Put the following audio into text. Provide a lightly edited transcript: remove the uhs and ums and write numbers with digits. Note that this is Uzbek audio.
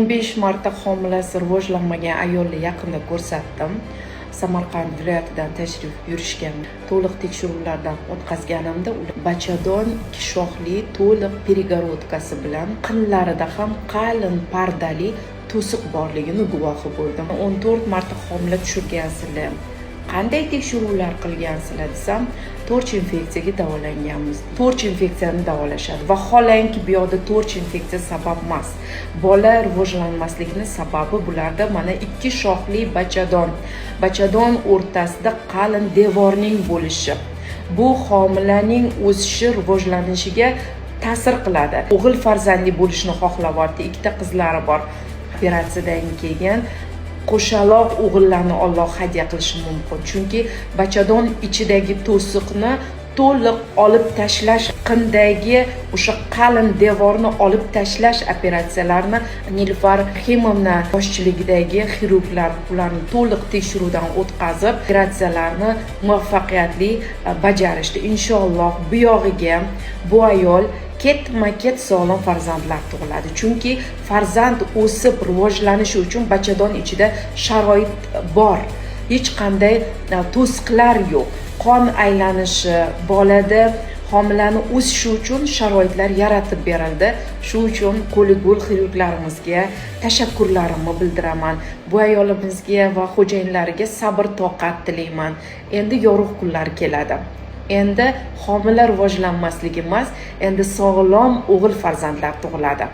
15 marta homilasi rivojlanmagan ayolni yaqinda ko'rsatdim. Samarqand viloyatidan tashrif buyurishgan. To'liq tekshiruvlardan o'tkazganimda ular bachadon ikki shoxli, to'liq перегородка si bilan, qinlarida ham qalin pardali to'siq borligini guvohi bo'ldim. 14 marta homila tushirgansizlar, qanday tekshiruvlar qilgansizlar desam, "TORCH infeksiyaga davolanganmiz". TORCH infeksiyani davolashadi. Vaholanki bu yoqda TORCH infeksiya sabab emas. Bola rivojlanmaslikni sababi bularda mana ikki shoxli bachadon, bachadon o'rtasida qalin devorning bo'lishi. Bu homilaning o'sishi, rivojlanishiga ta'sir qiladi. O'g'il farzandli bo'lishni xohlayapti, ikkita qizlari bor. Operatsiyadan keyin qo'shaloq o'g'illarni Olloh hadya qilishi mumkin, chunki bachadon ichidagi to'siqni to'liq olib tashlash, qindagi o'sha qalin devorni olib tashlash operatsiyalarini Nilufar Rahimovna boshchiligidagi xirurglar ularni to'liq tekshiruvdan o'tkazib, operatsiyalarni muvaffaqiyatli bajarishdi. Inshaalloh, bu yog'iga bu ayol ketma ket sog'lom farzandlar tug'iladi, chunki farzand o'sib rivojlanishi uchun bachadon ichida sharoit bor, hech qanday to'siqlar yo'q. Qon aylanishi, bolada, homilani o'sishi uchun sharoitlar yaratib berildi. Shu uchun qo'li gul xirurglarimizga tashakkurlarimni bildiraman. Bu ayolimizga va xo'jayinlariga sabr toqat tilayman. Endi yorug' kunlar keladi. Endi homila rivojlanmasligi emas, endi sog'lom o'g'il farzandlar tug'iladi.